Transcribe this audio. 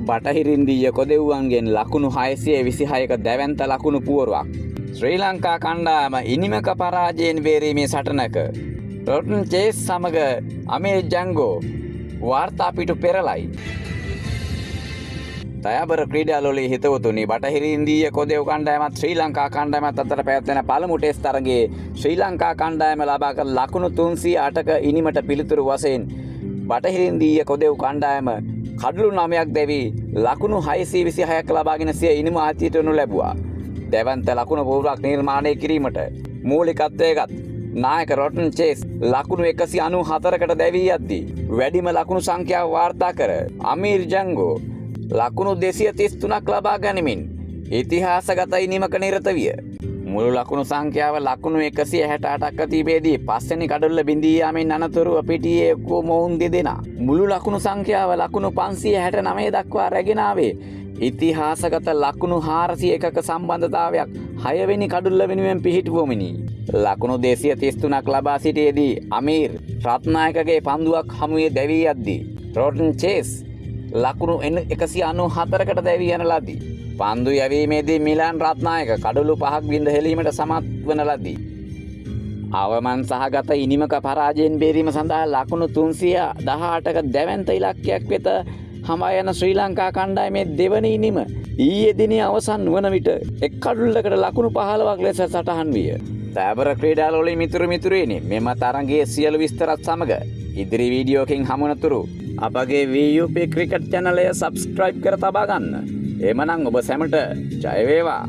බටහිරින්දීය කොදෙව්වන්ගෙන් ලකුණු 626ක දැවැන්ත ලකුණු පුවරුවක්. ශ්‍රී ලංකා කණ්ඩායම ඉනිමක පරාජයෙන් බේරීමේ සටනක රොටන් චේස් සමග අමීර් ජංගෝ වාර්තා පිටු පෙරලයි. තයාබර ක්‍රීඩාලෝලී හිතවතුනි, බටහිර ඉන්දීය කොදෙව් කණ්ඩායමත් ශ්‍රී ලංකා කණ්ඩායමත් අතර පැවැත්වෙන පළමු ටෙස්ට් තරගයේ ශ්‍රී ලංකා කණ්ඩායම ලබාගත් ලකුණු 308ක ඉනිමට පිළිතුරු වශයෙන් බටහිර ඉන්දීය කොදෙව් කණ්ඩායම කඩලු 9ක් දැවී ලකුණු 626ක් ලබාගෙන සිය ඉනිම ආතියට වනු ලැබුවා. දැවැන්ත ලකුණු පූර්වක් නිර්මාණය කිරීමට මූලිකත්වයගත් නායක රොටන් චේස් ලකුණු 194කට දැවී යද්දී වැඩිම ලකුණු සංඛ්‍යාව වාර්තා කර අමීර් ජංගෝ ලකුණු 233ක් ලබා ගනිමින් ඉතිහාසගත ඉනිමක නිරත විය. මුළු ලකුණු සංඛ්‍යාව ලකුණු 168ක් තිබේදී පස්වෙනි කඩුල්ල බිඳී යාමෙන් අනතුරුව පිටියේ එක්වූ මොවුන් දෙදෙනා මුළු ලකුණු සංඛ්‍යාව ලකුණු 569 දක්වා රැගෙන ආවේ ඉතිහාසගත ලකුණු 401ක සම්බන්ධතාවයක් හයවෙනි කඩුල්ල වෙනුවෙන් පිහිටුවමිනි. ලකුණු 233ක් ලබා සිටියේදී අමීර් රත්නායකගේ පන්දුවක් හමුවේ දැවී යද්දී රොටන් චේස් ලකුණු 194කට දැවී යන ලදී. පන්දු යැවීමේදී මිලන් රත්නායක කඩලු 5ක් බිඳ හෙලීමට සමත් වන ලදී. අවමන් සහගත ඉනිමක පරාජයෙන් බේරීම සඳහා ලකුණු 318ක දැවැන්ත ඉලක්කයක් වෙත හමා යන ශ්‍රී ලංකා කණ්ඩායමේ දෙවන ඉනිම ඊයේ දිනේ අවසන් වන විට එක් කඩුල්ලකට ලකුණු 15ක් ලෙස සටහන් විය. තෑබර ක්‍රීඩාලෝලී මිතුරු මිතුරියනි, මෙම තරගයේ සියලු විස්තරත් සමග ඉදිරි වීඩියෝකින් හමුවනතුරු අපගේ VUP cricket චැනලය සබ්ස්ක්‍රයිබ් කර තබා ගන්න. එමනම් ඔබ සැමට ජය වේවා.